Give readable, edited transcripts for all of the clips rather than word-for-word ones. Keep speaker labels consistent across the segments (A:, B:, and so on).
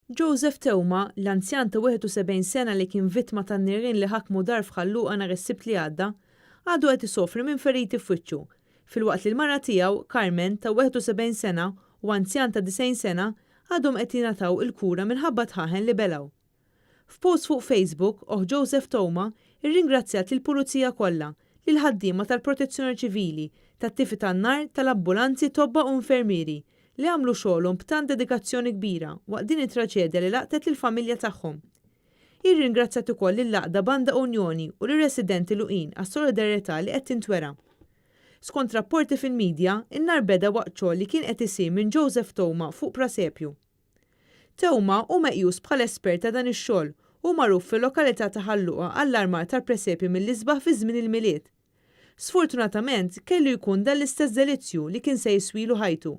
A: Joseph Theuma, l-anzjan ta' 71 sena li kien vittma tan-nirien li ħakmu dar f'Ħal Luqa nhar is-Sibt li għadda, għadu qed isofri minn feriti f'wiċċu, filwaqt li l-mara tiegħu, Carmen, ta' 71 sena u anzjan ta' 90 sena għadhom qed jingħataw il-kura minħabba dħaħen li belgħu. F'post fuq Facebook, oħt Joseph Theuma rringrazzjat lill-Pulizija kollha, lill-ħaddiema tal-Protezzjoni Ċivili, tat-tifi tan-nar, tal-ambulanzi, tobba u infermieri li għamlu xogħolhom b'tant dedikazzjoni kbira waqt din it-traġedja li laqtet lill-familja tagħhom. Hi rringrazzjat ukoll lill-Għaqda Banda Unjoni u lir-residenti Luqin għas-solidarjetà li qed tintwera. Skont rapporti fil-midja, in-nar beda waqt xogħol li kien qed isir minn Joseph Theuma fuq prasepju. Theuma hu meqjus bħala espert ta' dan ix-xogħol u hu magħruf fil-lokalità ta' Ħal Luqa għall-armar tal-presepju mill-isbaħ fi żmien il-Milied. Sfortunatament, kellu jkun dan l-istess delizzju li kien se jiswilu ħajtu.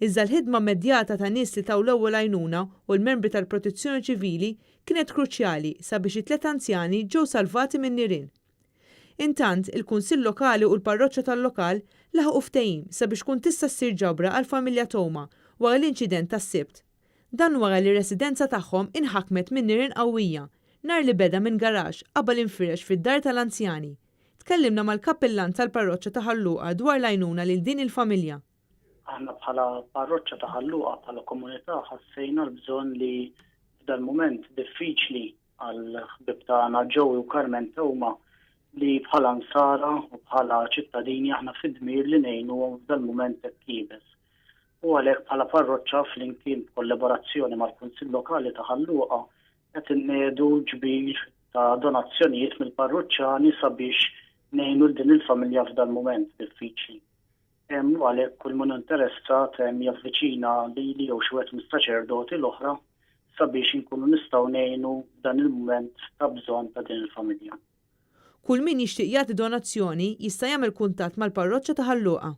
A: Iżda l-ħidma immedjata ta' nies li taw l-ewwel għajnuna u l-membri tal-Protezzjoni Ċivili kienet kruċjali sabiex it-tliet anzjani ġew salvati min-nirien. Intant, il-Kunsill Lokali u l-Parroċċa tal-lokal laħqu ftehim sabiex tkun tista' ssir ġabra għall-familja Theuma wara l-inċident tas-Sibt. Dan wara li r-residenza tagħhom inħakmet minn nirien qawwija, nar li beda minn garaxx qabel infirex fid-dar tal-anzjani. Tkellimna mal-kappillan tal-parroċċa ta' Ħal Luqa dwar l-għajnuna lil din il-familja.
B: Aħna bħala parroċċa ta' Ħal Luqa, bħala komunità ħassejna l-bżonn li f'dal-mument diffiċli għall-ħbieb tagħna Joey u Carmen Theuma li bħala nsara u bħala ċittadini aħna fid-dmir li ngħinuhom f'dal-mument hekk iebes. U għalhekk bħala parroċċa flimkien b'kollaborazzjoni mal-Kunsill Lokali ta' Ħal Luqa qed inniedu ġbir ta' donazzjonijiet mill-parruċċani sabiex ngħinu 'l din il-familja f'dal-mument diffiċli. U għalhekk kull min hu interessat javviċina lili jew xi wieħed mis-saċerdoti l-oħra sabiex inkunu nistgħu ngħinu f'dan il-mument ta' bżonn ta' din il-familja.
A: Kull min jixtieq jagħti donazzjoni jista' jagħmel kuntatt mal-parroċċa ta' Ħal Luqa.